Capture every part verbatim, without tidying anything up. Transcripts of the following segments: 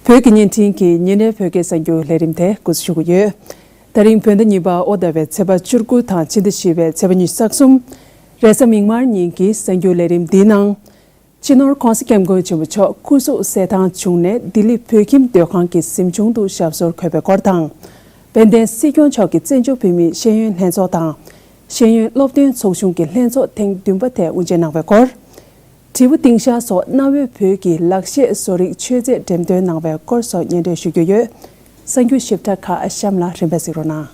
བོད་ཀྱི་བརྙན་འཕྲིན་གྱི་ཉིན་རེའི་བོད་སྐད་གསར་འགྱུར་ལས་རིམ་དེ་འགོ་འཛུགས་ཞུ་གི་ཡོད། ད་རིང་བོད་ཟླ་གཉིས་པ་དབོ་ཟླ་བའི་ཚེས་པ་བཅུ་དགུ་དང་ཕྱི་ཟླ་བཞི་པའི་ཚེས་པ་ཉི་ཤུ་རྩ་གསུམ། རེས་གཟའ་མིག་དམར་ཉིན་གྱི་གསར་འགྱུར་ལས་རིམ་འདིའི་ནང་། སྤྱི་ནོར་༧གོང་ས་༧སྐྱབས་མགོན་ཆེན་པོ་མཆོག་སྐུ་གཟུགས་གསལ་ཐང་བྱུང་ནས་ལྡི་ལི་བོད་ཁྱིམ་སྡོད་ཁང་གི་གཟིམ་ཆུང་དུ་ཞབས་སོར་འཁོད་པའི་སྐོར་དང་། དཔལ་ལྡན་སྲིད་སྐྱོང་མཆོག་གིས་བཙན་བྱོལ་བོད་མིའི་ཤེས་ཡོན་ལྷན་ཚོགས་དང་། ཤེས་ཡོན་སློབ་སྟོན་ཚོགས་ཆུང་གི་ལྷན་ཚོགས་ཐེངས་བདུན་པ་དེ་དབུ་འབྱེད་གནང་བའི་སྐོར། དྲིལ་བུ་ཏིང་ཤག་སོགས་གནའ་བོའི་བོད་ཀྱི་ལག་ཤེས་བཟོ་རིག་མཆོད་རྫས་འགྲེམས་སྟོན་གནང་བའི་སྐོར་སོགས་སྙན་སྒྲོན་ཞུ་རྒྱུ་ཡོད། གསར་འགྱུར་ཞིབ་ཕྲ་ཁག་གཤམ་ལ་རིམ་པས་གཟིགས་རོགས་གནང་།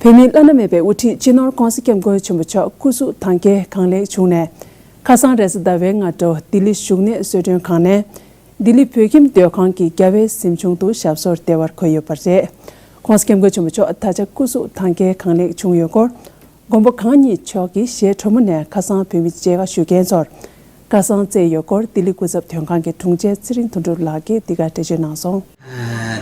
བོད་མིའི་བླ་ན་མེད་པའི་དབུ་ཁྲིད་སྤྱི་ནོར་༧གོང་ས་༧སྐྱབས་མགོན་ཆེན་པོ་མཆོག་སྐུ་གཟུགས་དྭངས་འཁྱིལ་གང་ལེགས་བྱུང་ནས། ཁ་སང་རེས་གཟའ་ཟླ་བའི་སྔ་དྲོ་ལྡི་ལི་བཞུགས་གནས་གསོལ་མགྲོན་ཁང་ནས། ལྡི་ལི་བོད་ཁྱིམ་སྡོད་ཁང་གི་རྒྱ་བལ་གཟིམ་ཆུང་དུ་ཞབས་སོར་བདེ་བར་འཁོད་ཡོད་པ་རེད། ༧གོང་ས་༧སྐྱབས་མགོན་ཆེན་པོ་མཆོག་ད་ཆ་སྐུ་གཟུགས་དྭངས་འཁྱིལ་གང་ལེགས་བྱུང་ཡོད་སྐོར། མགོན་པོ་གང་ཉིད་མཆོག་གིས་གཞས་གྲོ་མོ་ནས་ཁ་སང་བོད་མི་མཇལ་ཁ་ཞུ་མཁན་ཚོར་བཀའ་གསང་སྩལ་ཡོད་སྐོར་ལྡི་ལི་སྐུ་ཚབ་དོན་ཁང་གི་དྲུང་ཆེ་ཚེ་རིང་དོན་གྲུབ་ལགས་ཀྱིས་འདི་ག་འགྲེལ་བརྗོད་གནང་སོང་།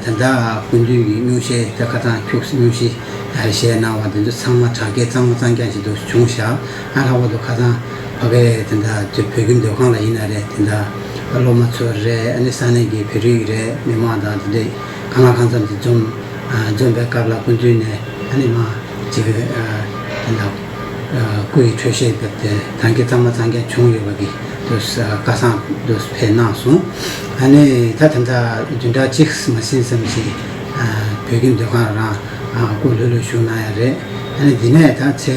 ད་ལྟ་སྐུ་མདུན་གྱི་སྙུང་གཞས་དེ་ཁ་སང་ཁྱུག་སེ་སྙུང་གཞས་གཞས་གནང་བ་དེ་ཚོ་ཚང་མ་དྲ་རྒྱའི་གཙང་མ་གཙང་རྐྱང་ཞིག་ཏུ་བྱུང་ཤག་ཨ་ལྷག་པར་དུ་ཁ་སང་ཕ་གིའི་དེ་འདྲ་བོད་ཁྱིམ་སྡོད་ཁང་ལ་ཡིན་ན་རེད། དེ་འདྲ་སློབ་མ་ཚོ་རེད། ཨ་ནི་ས་གནས་ཀྱི་བོད་རིགས་རེད། མི་མང་དང་དེ་འདྲ་གང་ལ་གང་འཚམ་དེ་འཛོམས་འཛོམས་པའི་སྐབས་ལ་སྐུ་མདུན་ནས་ཨ་ནི་མ་ཅིག་དེ་འདྲ་སྐུ་ཡི་འཕྲོད་བཞེས་དེ་དེ་དྭངས་འཁྱིལ་གཙང་མ་གཙང་རྐྱང་བྱུང་ཡོད་པ་གི་དུ་བཀའ་གསང་དུ་ཕེབས་གནང་སོང་། ཨ་ནི་ད་དེ་འདྲ་བདུན་ཕྲག་གཅིག་མ་ཟིན་ཙམ་ཞིག་བོད་ཁྱིམ་སྡོད་ཁང་རང་སྐུ་ལྷོད་ལྷོད་བཞུགས་གནང་ཡ་རེད། ཨ་ནི་འདི་ནས་ད་ཚེ་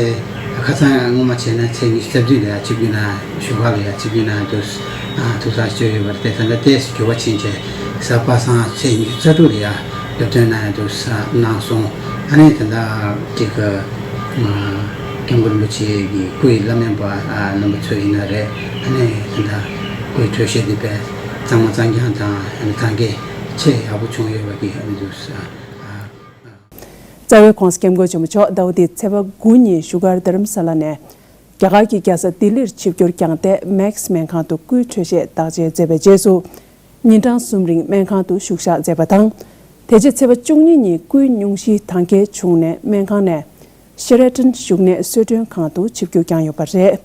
ཁ་སང་སྔོན་མ་བྱས་ན་ཚེ་ཉི་ཤུ་རྩ་བདུན་ལ་ཡ་ཆིབས་བསྒྱུར་གནང་བཞུགས་སྒར་ལ་ཡ་ཆིབས་བསྒྱུར་གནང་དུ་ཐུགས་ཐག་གཅོད་ཡོད་པ་རེད། དེ་ད་ལྟ་ཏོག་ཙམ་འགྱུར་བ་ཕྱིན་བྱས་གཟའ་པ་སངས་ཚེ་ཉི་ཤུ་རྩ་དྲུག་ལ་ཡ་སློབ་སྟོན་གནང་ཡ་དུ་གནང་སོང་། ཨ་ནི་ད་ལྟ་ཅིག་སྐྱབས་མགོན་རིན་པོ་ཆེ་གི་སྐུ་ཡི་བླ་སྨན་པ་རྣམ་པ་ཚོ་ཡིན་ན་རེད། ཨ་ནི་ད་ལྟ་སྐུ་ཡི་འཕྲོད་བཞེས་འདི་དཔེ་གཙང་མ་གཙང་རྐྱང་དང་ཨ་ནི་དྭངས་འཁྱིལ་ཆེས་ཡག་པོ་བྱུང་ཡོད་པ་གི་ཨ་ནི་དུ། རྩ་བའི་༧གོང་ས་༧སྐྱབས་མགོན་ཆེན་པོ་མཆོག་ཟླ་བ་འདིའི་ཚེས་པ་དགུ་ཉིན་བཞུགས་སྒར་རྡ་རམ་ས་ལ་ནས་རྒྱ་གར་གྱི་རྒྱལ་ས་ལྡི་ལིར་ཆིབས་བསྒྱུར་བསྐྱངས་ཏེ་མེག་སི་སྨན་ཁང་དུ་སྐུའི་འཕྲོད་བཞེས་བདག་གཅེས་མཛད་པའི་རྗེས་སུ། ཉིན་གྲངས་གསུམ་རིང་སྨན་ཁང་དུ་བཞུགས་ཞག་མཛད་པ་དང་། དེ་རྗེས་ཚེས་པ་བཅུ་གཉིས་ཉིན་སྐུའི་སྙུང་གཞི་དྭངས་འཁྱིལ་བྱུང་ནས་སྨན་ཁང་ནས་ཤེ་ར་ཊོན་བཞུགས་གནས་གསོལ་མགྲོན་ཁང་དུ་ཆིབས་བསྒྱུར་བསྐྱངས་ཡོད་པ་རེད།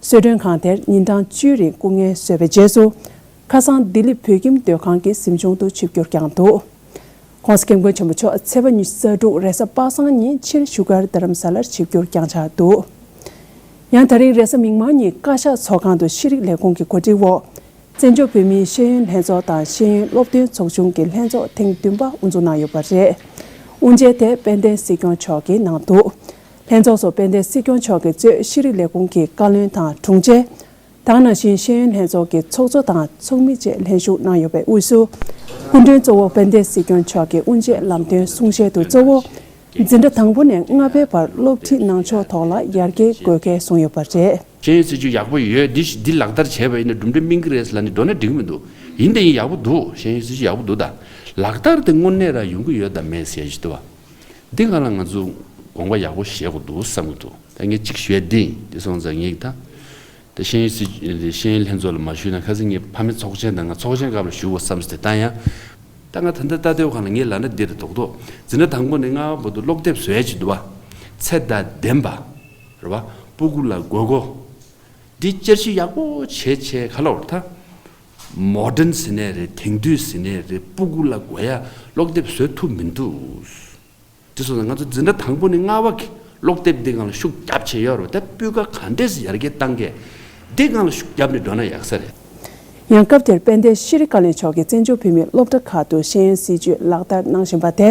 གསོལ་མགྲོན་ཁང་དེར་ཉིན་གྲངས་བཅུའི་རིང་སྐུ་ངལ་གསོས་པའི་རྗེས་སུ། ཁ་སང་ལྡི་ལི་བོད་ཁྱིམ་སྡོད་ཁང་གི་གཟིམ་ཆུང་དུ་ཆིབས་བསྒྱུར་བསྐྱངས་འདུག ༸གོང་ས་༸སྐྱབས་མགོན་ཆེན་པོ་མཆོག་ཚེས་པ་ཉི་ཤུ་རྩ་དྲུག་རེས་གཟའ་པ་སངས་ཉིན་ཕྱིར་བཞུགས་སྒར་རྡ་རམ་ས་ལར་ཆིབས་བསྒྱུར་བསྐྱངས་འཆར་འདུག་ཡང་ད་རིང་རེས་གཟའ་མིག་དམར་ཉིན་བཀའ་ཤག་ཚོགས་ཁང་དུ་ཤེས་རིག་ལས་ཁུངས་ཀྱི་གོ་སྒྲིག་འོག་བཙན་བྱོལ་བོད་མིའི་ཤེས་ཡོན་ལྷན་ཚོགས་དང་ཤེས་ཡོན་སློབ་སྟོན་ཚོགས་ཆུང་གི་ལྷན་ཚོགས་ཐེངས་བདུན་པ་དབུ་འཛུགས་གནང་ཡོད་པ་རེད། དབུ་འབྱེད་དེ་དཔལ་ལྡན་སྲིད་སྐྱོང་མཆོག་གིས་གནང་འདུག་ལྷན་ཚོགས་སུ་དཔལ་ལྡན་སྲིད་སྐྱོང་མཆོག་གིས་གཙོས་ཤེས་རིག་ལས་ཁུངས་ཀྱི་བཀའ་བློན་དང་དྲུང་ཆེ། དེ་ནང་བཞིན་ཤེས་ཡོན་ལྷན་ཚོགས་ཀྱི་ཚོགས་གཙོ་དང་ཚོགས་མི་བཅས་ལྷན་ཞུགས་གནང་ཡོད་པའི་དབུས་སུ། སྐུ་མགྲོན་གཙོ་བོ་དཔལ་ལྡན་སྲིད་སྐྱོང་མཆོག་གིས་དབུ་འབྱེད་ལམ་སྟོན་གསུང་བཤད་དུ་གཙོ་བོ། འཛིན་གྲྭ་དང་པོ་ནས་ལྔ་པའི་བར་སློབ་ཁྲིད་གནང་ཕྱོགས་ཐོག་ལ་ཡར་རྒྱས་དགོས་གལ་གསུངས་ཡོད་པ་རེད། ཤེས་ཡོན་སྲིད་བྱུས་ཡག་པོ་ཡོད། འདི་ཞིག་འདི་ལག་བསྟར་བྱས་པ་ཡིན་ན་གྲུབ་འབྲས་སྨིན་གྱི་རེད་ཟེར་ལབ་ནས་འགྲོ་ན་འགྲིག་གི་མི་འདུག་ཡིན་དང་ཡིན་ཡག་པོ་འདུག་ཤེས་ཡོན་སྲིད་བྱུས་ཡག་པོ་འདུག་ད་ལག་བསྟར་དེ་དངོས་གནས་རང་ཡོང་གི་ཡོད་དམ་མེད་ཟེར་ཡ་ཞིག་འདུག་བ། འདི་སྒང་ལ་ང་ཚོ་དགོངས་པ་ཡག་པོ་བཞེས་དགོས་འདུག་བསམ་གྱི་འདུག་ད་ངས་གཅིག་ཞུ་ཡ་འདི་ཡིན། འདི་སོང་ཙང་ངས་ད། དེ་ཤེས་ཡོན་སྲིད་ཤེས་ཡོན་ལྷན་ཚོགས་ལ་མ་ཞུས་ན་ཁ་སང་ངའི་ཕ་མའི་ཚོགས་ཆེན་དང་ང་ཚོགས་ཆེན་སྐབས་ལ་ཞུ་དགོས་བསམ་སྟེ་ད་ཡང་། ད་ང་ད་ལྟ་ལྟ་དེའི་སྒང་ལ་ངའི་ལབ་ན་འདི་རེད་རྡོག་རྡོག་འཛིན་གྲྭ་དང་པོ་ནས་ལྔ་པ་བར་དུ་ཀློག་དེབ་བཟོ་ཡ་ཅིག་འདུག་བ། ཚད་དང་ལྡན་པ། རེད་བ། སྤུ་གུ་ལ་དགོས་མཁོ། འདི་བསྐྱར་ཞིབ་ཡག་པོ་བྱས་བྱས་ག་ལ་བར་ད། མོ་ཌན་ཟེར་ནའི་རེད། དེང་དུས་ཟེར་ནའི་རེད། སྤུ་གུ་ལ་དགོས་ཡ་ཀློག་དེབ་བཟོ་ཐུབ་མི་འདུག་དེ་སོང་ཙང་ང་ཚོ་འཛིན་གྲྭ་དང་པོ་ནས་ལྔ་པ་གི་ཀློག་དེབ་འདི་སྒང་ལ་ཤུགས་རྒྱབ་བྱས་ཡོད་རེད། ད་སྤུས་ཀ་ག་འདྲས་སེ་ཡར་རྒྱས་བཏང་གས། འདི་སྒང་ལ་ཤུགས་རྒྱབ་ནས་འགྲོ་ན་ཡག་ས་རེད། ཡང་སྐབས་དེར་དཔལ་ལྡན་ཤེས་རིག་བཀའ་བློན་མཆོག་གིས་བཙན་བྱོལ་བོད་མིའི་སློབ་གྲྭ་ཁག་ཏུ་ཤེས་ཡོན་སྲིད་བྱུས་ལག་བསྟར་གནང་བཞིན་པ་དེ།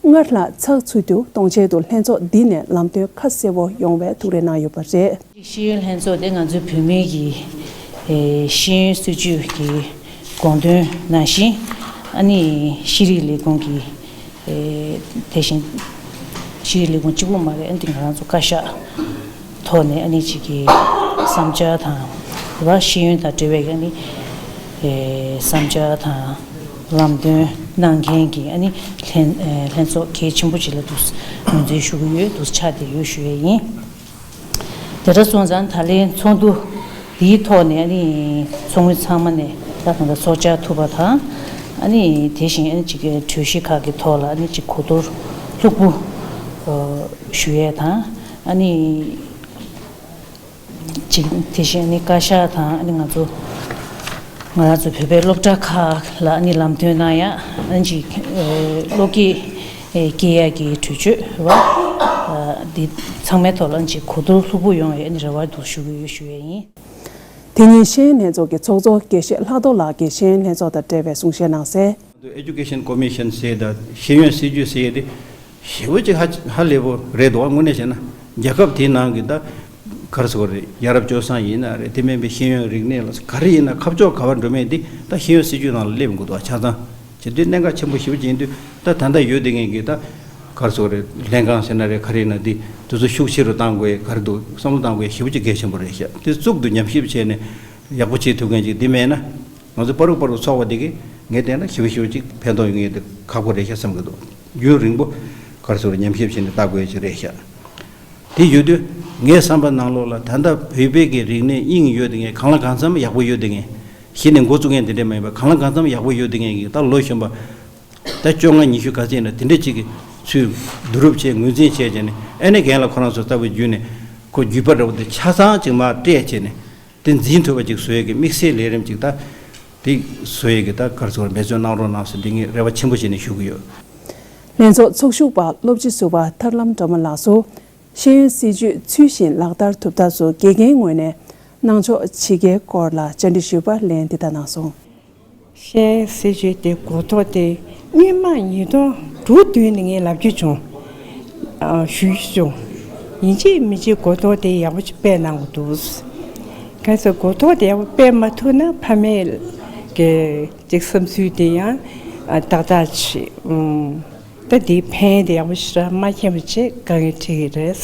སྔར་ལྷག་ཚགས་ཚུད་དུ་གཏོང་ཆེད་དུ་ལྷན་ཚོགས་འདི་ནས་ལམ་སྟོན་ཁ་གསལ་བོ་ཡོང་བའི་ཐུགས་རེ་གནང་ཡོད་པ་རེད། ཤེས་ཡོན་ལྷན་ཚོགས་དེ་ང་ཚོའི་བོད་མིའི་གི་ཨེ་ཤེས་ཡོན་སྲིད་བྱུས་ཀྱི་དགོངས་དོན་ནང་བཞིན། ཨ་ནི་ཤེས་རིག་ལས་ཁུངས་ཀྱི་ཨེ་དེ་བཞིན་ཤེས་རིག་ལས་ཁུངས་གཅིག་པུ་མ་རེད། ཨ་ནི་ང་རང་ཚོ་བཀའ་ཤག་ཐོག་ནས་ཨ་ནི་ཅིག་གི་བསམ་འཆར་དང་རེད་བ། ཤེས་ཡོན་དང་འབྲེལ་བའི་ཨ་ནི་ཨེ་བསམ་འཆར་དང་ལམ་སྟོན་གནང་མཁན་གྱི་ཨ་ནི་ལྷན་ཨེ་ལྷན་ཚོགས་གལ་ཆེན་པོ་ཅིག་ལ་འདུག་ངོས་འཛིན་ཞུ་གི་ཡོད། འདུག་ཆགས་བསྡད་ཡོད་ཞུ་ཡས་ཡིན། དེ་འདྲ་སོང་ཙང་ད་ལན་ཚོགས་འདུ་འདིའི་ཐོག་ནས་ཨ་ནི་ཚོགས་མི་ཚང་མ་ནས་ད་ད་ལྟ་ཚོགས་བཅར་ཐུབ་པ་དང་། ཨ་ནི་དེ་བཞིན་ཨ་ནི་ཅིག་གྲོས་གཞི་ཁག་གི་ཐོག་ལ་ཨ་ནི་ཅིག་གོ་བསྡུར་ལྷུག་པོ་ཞུ་ཡས་དང་། ཨ་ནི་ཅིག་དེ་བཞིན་ཨ་ནི་བཀའ་ཤག་དང་ཨ་ནི་ང་ཚོ་ ང་རང་ཚོ་བོད་པའི་སློབ་གྲྭ་ཁག་ལ་ནི་ལམ་སྟོན་གནང་ཡ། ཨ་ནི་ཅིག་ཨ་བློ་སྐྱེད་ཨེ་སྐྱེ་ཡ་གི་གྲོས་ཆོད་རེད་བ། ཨ་འདི་ཚང་མའི་ཐོག་ལ་ཨ་ནི་ཅིག་གོ་བསྡུར་ལྷུག་པོ་ཡོང་བའི་ཨ་ནི་རེ་བ་འདུག་ཞུ་གི་ཡོད་ཞུ་ཡ་ཡིན། དེ་ཉིན་ཤེས་ཡོན་ལྷན་ཚོགས་ཀྱི་ཚོགས་གཙོ་དགེ་བཤེས་ལྷག་རྡོར་ལགས་ཀྱིས་ཤེས་ཡོན་ལྷན་ཚོགས་དང་འབྲེལ་བའི་གསུང་བཤད་གནང་གསལ། Education Commission ཟེར་ད་ཤེས་ཡོན་སྲིད་ཇུས་ཟེར་ཡས་དེ་ཞེ་པོ་ཅིག་ཧ་ཧ་ལས་པོ་རེད་འདུག་དངོས་གནས་བྱས་ན་རྒྱལ་ཁབ་དེའི་ནང་གི་ད་ག་རེ་ཟེར་དགོས་རེད། ཡ་རབས་སྤྱོད་བཟང་ཡིན་ན་རེད། དེ་མིན་པའི་ཤེས་ཡོན་རིག་གནས་ལ་ག་རེ་ཡིན་ན་ཁ་ཕྱོགས་ག་པར་འགྲོ་མིན་དེ་ད་ཤེས་ཡོན་སྲིད་ཇུས་ནང་ལ་སླེབས་དགོས་འདུག་ཆ་ཚང་བྱེད་དུས་གནད་འགག་ཆེན་པོ་ཞེ་པོ་ཅིག་ཡིན་དུས་ད་ད་ལྟ་ཡོད་བསྡད་མཁན་གྱི་ད་ག་རེ་ཟེར་དགོས་རེད། ལྷན་ཁང་ཟེར་ན་རེད། ག་རེ་ཡིན་ན་དེ་དེ་ཚོ་ཤུགས་ཆེ་རུ་གཏང་དགོས་ག་རེ་འདུག་བསམ་བློ་གཏང་དགོས་ཞེ་པོ་ཅིག་གལ་ཆེན་པོ་རེད་ཤག་དེ་གཙུག་ཏུ་ཉམས་ཞིབ་བྱས་ནས་ཡག་པོ་བྱེད་ཐུབ་མཁན་ཅིག་དེ་མེད་ན། ང་ཚོ་པ་རུག་པ་རུག་ཚོགས་པ་འདི་གིས་ངས་བལྟས་ན་ཞེ་པོ་ཞེ་པོ་ཅིག་ཕན་ཐོགས་ཡོང་ངེས་དེ་ཁག་པོ་རེད་ཤག་བསམ་གྱི་འདུག་རྒྱུན་རིང་པོ་ག་རེ་ཟེར་ཉམས་ཞིབ་བྱས་ནས་ལྟ་དགོས་ཡ་ཅིག་རེད་ཤག་དེ་ཡོད་དུས་ངའི་བསམ་པ་ནང་ལོགས་ལ་ད་ལྟ་བོད་པའི་གི་རིག་གནས་དབྱིངས་ཡོད་དེ་ངས་གང་ལ་གང་འཚམ་ཡག་པོ་ཡོད་དེ་ངས་གཞི་ནས་འགོ་བཙུགས་མཁན་དེ་འདྲས་མ་ཡིན་པ་གང་ལ་གང་འཚམ་ཡག་པོ་ཡོད་དེ་ངས་ཀྱི་ད་ལོ་གཞོན་པ་ད་བཅོ་ལྔ་ཉི་ཤུ་ག་ཚད་ཡིན་ན་དེ་འདྲས་ཅིག་གི་ཚུལ་བསྡུ་རུབ་བྱས་ངོས་འཛིན་བྱས་བྱས་ནས་ཨ་ནི་རྒན་ལགས་ཁོ་རང་ཚོ་ལྟ་བུ་བརྒྱུད་ནས་ཁོ་བརྒྱུད་པ་འདྲ་བོ་དེ་ཆ་ཚང་ཅིག་མར་སྤྲད་བྱས་ནས། དེ་འཛིན་ཐུབ་པ་ཅིག་བཟོ་ཡས་ཀྱི་དམིགས་བསལ་ལས་རིམ་ཅིག་ད་དེ་བཟོ་ཡས་ཀྱི་ད་ག་རེ་ཟེར་འབད་བརྩོན་གནང་རོགས་གནང་ཟེར་འདི་ངས་རེ་བ་ཆེན་པོ་བྱས་ནས་ཞུ་གི་ཡོད། ལྷན་ཚོགས་ཚོགས་ཞུགས་པ་སློབ་སྤྱི་ཟུར་པ་ཐར་ལམ་སྒྲོལ་མ་ལགས་སུ་ཤེས་ཡོན་སྲིད་ཇུས་ཚུལ་བཞིན་ལག་བསྟར་ཐུབ་ཐབས་སུ་དགེ་རྒན་ངོས་ནས་གནང་ཕྱོགས་ཇི་དགེའི་སྐོར་ལ་བཅར་འདྲི་ཞུས་པར་ལན་འདི་ལྟར་གནང་སོང་། ཤེས་ཡོན་སྲིད་བྱུས་དེ་གོ་རྟོགས་དེ་སྔོན་མ་ཉིས་སྟོང་དྲུག་བདུན་ནས་ངས་ལབ་རྒྱུ་བྱུང་། ཨ་ཞུ་རྒྱུ་བྱུང་། ཡིན་གཅིག་མིན་གཅིག་གོ་རྟོགས་དེ་ཡག་པོ་ཅིག་སྤེལ་གནང་དགོས་འདུག་གལ་སྲིད་གོ་རྟོགས་དེ་ཡག་པོ་སྤེལ་མ་ཐུབ་ན་ཕ་མའི་གི་ཅིག་བསམ་ཚུལ་དེ་ཡང་ཨ་ཏག་ཏག་ཅིག་ཨུམ། ད་དེའི་ཕན་དེ་ཡག་པོ་ཞེ་དྲག་མ་མཁྱེན་པ་བྱས་དཀའ་ངལ་འཕྲད་ཀྱི་རེད།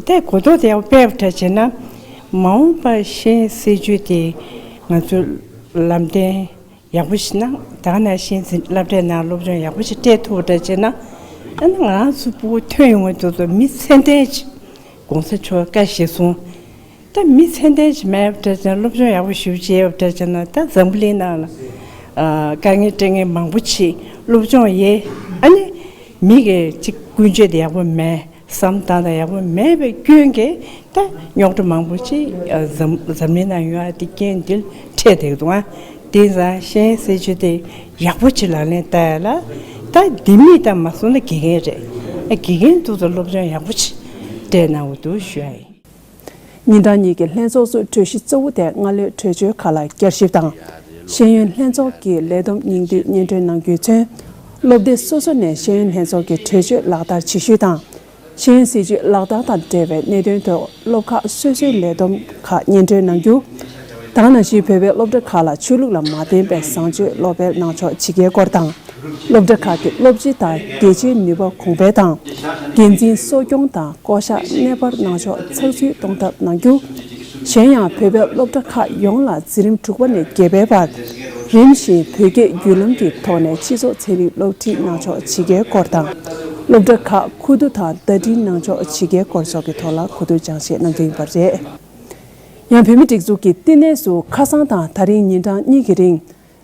ད་གོ་རྟོགས་དེ་ཡག་པོ་སྤེལ་བ་འདྲ་བྱས་ན་མ་འོངས་པར་ཤེས་ཡོན་སྲིད་བྱུས་དེ་ང་ཚོ་ལམ་སྟོན་ཡག་པོ་ཞིག་གནང་། ད་ག་ནང་བཞིན་སློབ་གྲྭའི་ནང་སློབ་སྦྱོང་ཡག་པོ་ཞིག་སྤྲད་ཐུབ་པ་འདྲ་བྱས་ན་ཨ་ནི་ང་རང་ཚོ་ཕྲུ་གུ་ཐོན་ཡོང་བའི་དུས་སུ་མི་ཚད་ལྡན་ཅིག་གོང་ས་མཆོག་བཀའ་བཞེས་སོང་། ད་མི་ཚད་ལྡན་ཞིག་མེད་པ་འདྲ་བྱས་ན་སློབ་སྦྱོང་ཡག་པོ་ཞིག་བྱས་པ་འདྲ་བྱས་ན་ད་འཛམ་བུ་གླིང་ནང་ལ་ཨ་དཀའ་ངལ་འཕྲད་མཁན་མང་པོ་ཅིག་སློབ་སྦྱོང་ཡས་ཨ་ནི་མི་གི་ཅིག་ཀུན་སྤྱོད་དེ་ཡག་པོ་མེད། བསམ་སྟངས་དང་ཡག་པོ་མེད་པའི་སྐྱོན་གྱིས་ད་རྙོག་དྲ་མང་པོ་ཅིག་ཨ་འཛམ་འཛམ་གླིང་ནང་ཡོད་ཨ་དེ་རྐྱེན་འདིར་འཕྲད་བསྡད་འདུག་ཨ་དེ་ཙང་ཤེས་ཡོན་སྲིད་བྱུས་དེ་ཡག་པོ་ཅིག་ལག་ལེན་བསྟར་ཡ་ལ་ད་ལྡེ་མིག་ད་མ་སོང་ན་དགེ་རྒན་རེད། ཨ་དགེ་རྒན་དེ་ཚོ་སློབ་སྦྱོང་ཡག་པོ་ཅིག་སྤྲད་གནང་དགོས་འདུག་ཞུ་ཡ་ཡིན། ཉིན་གྲངས་གཉིས་ཀྱི་ལྷན་ཚོགས་སུ་གྲོས་གཞི་གཙོ་བོ་དེ་སྔ་ལོའི་གྲོས་ཆོད་ཁག་ལ་བསྐྱར་ཞིབ་དང་། ཤེས་ཡོན་ལྷན་ཚོགས་ཀྱི་ལས་བསྡོམས་སྙིང་བསྡུས་སྙན་སྒྲོན་གནང་རྒྱུས་མཚོན། སློབ་སྡེ་སོ་སོ་ནས་ཤེས་ཡོན་ལྷན་ཚོགས་ཀྱི་གྲོས་ཆོད་ལག་བསྟར་བྱེད་ཤུལ་དང་། ཤེས་ཡོན་སྲིད་བྱུས་ལག་བསྟར་དང་འབྲེལ་བའི་གནད་དོན་ཐོག་སློབ་ཁག་སོ་སོའི་ལས་བསྡོམས་ཁག་སྙན་སྒྲོན་གནང་རྒྱུ། ད་ག་ནང་བཞིན་བོད་པའི་སློབ་གྲྭ་ཁག་ལ་ཆོས་ལུགས་ལ་མ་བརྟེན་པའི་བཟང་སྤྱོད་སློབ་སྤེལ་གནང་ཕྱོགས་ཇི་དགེའི་སྐོར་དང་། སློབ་གྲྭ་ཁག་གི་སློབ་སྤྱི་དང་དགེ་ཆེའི་ནུས་པ་གོང་འཕེལ་དང་། འགན་འཛིན་གསོ་སྐྱོང་དང་བསྐོ་གཞག་གནས་སྤར་གནང་ཕྱོགས་ཚགས་ཚུད་གཏོང་ཐབས་གནང་རྒྱུ། གཞན་ཡང་བོད་པའི་སློབ་གྲྭ་ཁག་ཡོངས་ལ་འཛིན་རིམ་དྲུག་པ་ནས་བརྒྱད་པའི་བར་རིམ་བཞིན་བོད་སྐད་བརྒྱུད་ལམ་གྱི་ཐོག་ནས་སྤྱི་ཚོགས་ཚན་རིག་སློབ་ཁྲིད་གནང་ཕྱོགས་ཇི་དགེའི་སྐོར་དང་། སློབ་གྲྭ་ཁག་ཁུ་བསྡུ་དང་ཟླ་སྒྲིལ་གནང་ཕྱོགས་ཇི་དགེའི་སྐོར་སོགས་ཀྱི་ཐོག་ལ་གོ་བསྡུར་སྦྱང་བཤད་གནང་རྒྱུ་ཡིན་པ་རེད། ཡང་བོད་མིའི་སྒྲིག་འཛུགས་ཀྱིས་བསྟི་གནས་སུ་ཁ་སང་དང་ད་རིང་ཉིན་གྲངས་གཉིས་ཀྱི་རིང་།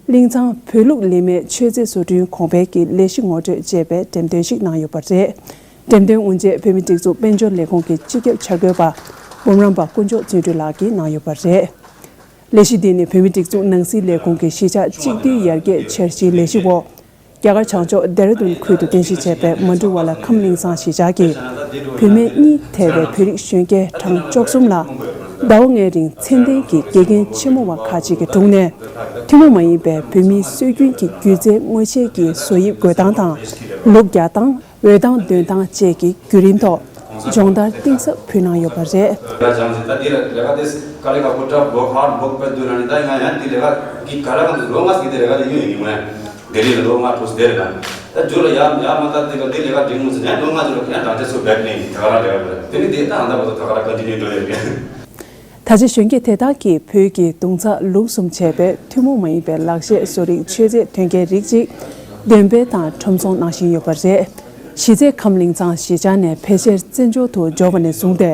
གླིང་ཚང་བོད་ལུགས་ལི་མའི་མཆོད་རྫས་བཟོ་སྐྲུན་གོང་འཕེལ་གྱི་ལས་གཞི་ངོ་སྤྲོད་ཅེས་པའི་འགྲེམས་སྟོན་ཞིག་གནང་ཡོད་པ་རེད། འགྲེམས་སྟོན་དབུ་འབྱེད་བོད་མིའི་སྒྲིག་འཛུགས་དཔལ་འབྱོར་ལས་ཁུངས་ཀྱི་སྤྱི་ཁྱབ་འཆར་འགོད་པ་འབུམ་རམས་པ་དཀོན་མཆོག་བརྩོན་འགྲུས་ལགས་ཀྱིས་གནང་ཡོད་པ་རེད། ལས་གཞི་འདི་ནི་བོད་མིའི་སྒྲིག་འཛུགས་ནང་སྲིད་ལས་ཁུངས་ཀྱི་གཞིས་ཆགས་གཅིག་སྡུད་ཡར་རྒྱས་འཆར་གཞིའི་ལས་གཞི་འོག་རྒྱ་གར་བྱང་ཕྱོགས་ལྡེ་ར་ལྡུན་ཁུལ་དུ་རྟེན་གཞི་བྱས་པའི་མ་འབྲུ་ཝ་ལ་ཁམས་གླིང་ཚང་གཞིས་ཆགས་ཀྱི་བུད་མེད་གཉིས་ཐེ་བའི་བོད་རིགས་གཞོན་སྐྱེས་གྲངས་བཅུ་གསུམ་ལ་ཟླ་བ་ལྔའི་རིང་མཚན་ལྡན་གྱི་དགེ་རྒན་ཆེན་མོ་བ་ཁག་ཅིག་གི་དྲུང་ནས་ཐུན་མོང་མ་ཡིན་པའི་བོད་མིའི་སྲོལ་རྒྱུན་གྱི་སྒྱུ་རྩལ་དངོས་ཆས་ཀྱི་བཟོ་དབྱིབས་འགོད་སྟངས་དང་ལུགས་རྒྱག་སྟངས། འོད་མདངས་འདོན་སྟངས་བཅས་ཀྱི་བརྒྱུད་རིམ་ཐོག་སྦྱོང་བརྡར་གཏིང་ཟབ་ཕུལ་གནང་ཡོད་པ་རེད། ད་ལས་ཀ་དེ་ག་ལེ་ཁག་པོ་འདྲ་བོ་ཧར་ཝོག་པ་འདུག་ན་ནི་ད་ང་ཡང་འདི་ལས་ཀ་གི་ག་རེ་གང་དུ་ལོ་ལྔ་ཟིག་དེ་ལས་ཀ་དེ་ཡོད་ཡིན་མོད། ལྡི་ལི་ལ་ལོ་ལྔ་དྲུག་ཟིག་དེ་རེད་ད། ད་རྒྱུ་ལ་ཡ་ཡ་མ་ད་དེ་ག་འདི་ལས་ཀ་འགྲིག་མོ་ཟེར་ནས་ལོ་ལྔ་ཅིག་ལ་ཡང་འདྲ་ཆ་ཚུར་བེག་ནས་ད་ག་རང་ལས་ཀ་དེ་ནི་དེ་ད་ཨ་ད་བ་ད་ག་རང་ཀོན་ཊི་ནིའུ་འགྲོ་ཡོད་རེད། ད་ཆ་གཞོན་སྐྱེས་དེ་དག་གིས་བོད་ཀྱི་གདུང་ཚྭ་ལུགས་གསུམ་བྱས་པའི་ཐུན་མོང་མ་ཡིན་པའི་ལག་ཤེས་བཟོ་རིག་མཆོད་རྫས་ཐོན་སྐྱེད་རིགས་གཅིག་འདོན་སྤེལ་དང་ཁྲོམ་ཚོང་གནང་བཞིན་ཡོད་པ་རེད། གཞིས་རྩེ་ཁམས་གླིང་ཚང་གཞིས་ཆགས་ནས་ཕལ་ཆེར་བཙན་བྱོལ་དུ་འབྱོར་བ་ནས་བཟུང་སྟེ་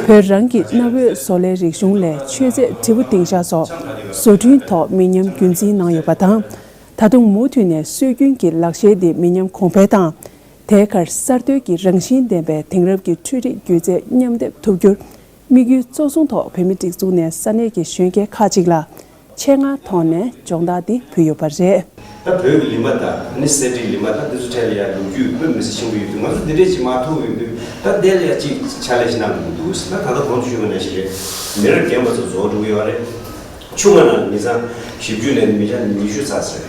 བོད་རང་གི་གནའ་བོའི་བཟོ་ལས་རིག་གཞུང་ལས་མཆོད་རྫས་དྲིལ་བུ་ཏིང་ཤག་སོགས་བཟོ་སྐྲུན་ཐོག་མི་ཉམས་རྒྱུན་འཛིན་གནང་ཡོད་པ་དང་། ད་དུང་མུ་མཐུད་ནས་སྲོལ་རྒྱུན་གྱི་ལག་ཤེས་འདི་མི་ཉམས་གོང་འཕེལ་དང་། དེའི་ཁར་གསར་གཏོད་ཀྱི་རང་བཞིན་ལྡན་པའི་དེང་རབས་ཀྱི་འཕྲུལ་རིག་སྒྱུ་རྩལ་མཉམ་སྡེབ་ཐུབ་རྒྱུར། དམིགས་ཡུལ་གཙོ་བཟུང་ཐོག་བོད་མིའི་སྒྲིག་འཛུགས་ནས་ས་གནས་ཀྱི་གཞོན་སྐྱེས་ཁག་ཅིག་ལ་ ཆེད་མངགས་ཐོག་ནས་སྦྱོང་བརྡར་འདི་ཕུལ་ཡོད་པ་རེད། ད་བོད་ཀྱི་ལི་མ་དང་ནི་གསེར་བྲིས་ལི་མ་དང་འདི་ཚོ་ཐད་ལ་ཡང་ལོ་རྒྱུས་དཔེ་མི་སྲིད་ཆེན་པོ་ཡོད་དུས། ང་ཚོ་འདི་འདྲས་ཅིག་མ་ཐུག་ཡོང་དུས། ད་དེ་ལ་ཡང་ཅིག་ཕྱག་ལས་ཤིག་གནང་དགོས་འདུག་ཟེར་ན། ད་ལྟ་གོང་དུ་ཞུས་པ་ནང་བཞིན་རེད། མི་རབས་རྒན་པ་ཚོ་རྫོགས་འགྲོ་གི་ཡོད་རེད། ཆུང་བ་ནང་མི་ཚང་བཞི་བཅུ་ནས་མི་ཚང་ཉི་ཤུ་ཚར་ཟེར་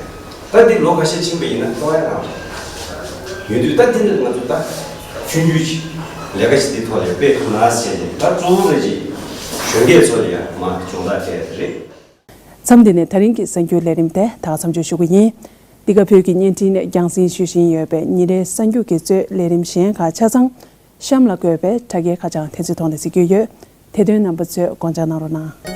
རེད། ད་འདི་ལོ་ཁ་ཤས་ཕྱིན་པ་ཡིན་ན་གཏོང་ཡ་རང་རེད། ཡོད་དུས་ད་འདི་ནི་ང་ཚོ་ད་ཆུང་ཆུང་ཅིག་ལས་ཀ་ཞིག་འདི་ཐོག་ལ་སྤེལ་ཐུབ་ན་ཟེར་ནས། ད་གཙོ་བོ་ལ་ཅིག་གཞོན་སྐྱེས་ཚོ་ལ་ཡང་མ་སྦྱོང་བརྡར་སྤྲད་ཡ་དེ་རེད། མཚམས་འདི་ནས་ད་རིང་གི་གསར་འགྱུར་ལས་རིམ་དེ་ད་ག་མཚམས་འཇོག་ཞུ་གི་ཡིན། འདི་ག་བོད་ཀྱི་བརྙན་འཕྲིན་ནས་རྒྱང་སྲིང་ཞུ་བཞིན་ཡོད་པའི་ཉིན་རེའི་གསར་འགྱུར་གྱི་གཙོས་ལས་རིམ་གཞན་ཁག་ཆ་ཚང་གཤམ་ལ་འཁོད་པའི་དྲ་རྒྱའི་ཁ་བྱང་དེ་ཚོའི་ཐོག་ནས་གཟིགས་རྒྱུ་ཡོད། དེ་དོན་རྣམ་པ་ཚོས་དགོངས་འཇགས་གནང་རོགས་གནང་།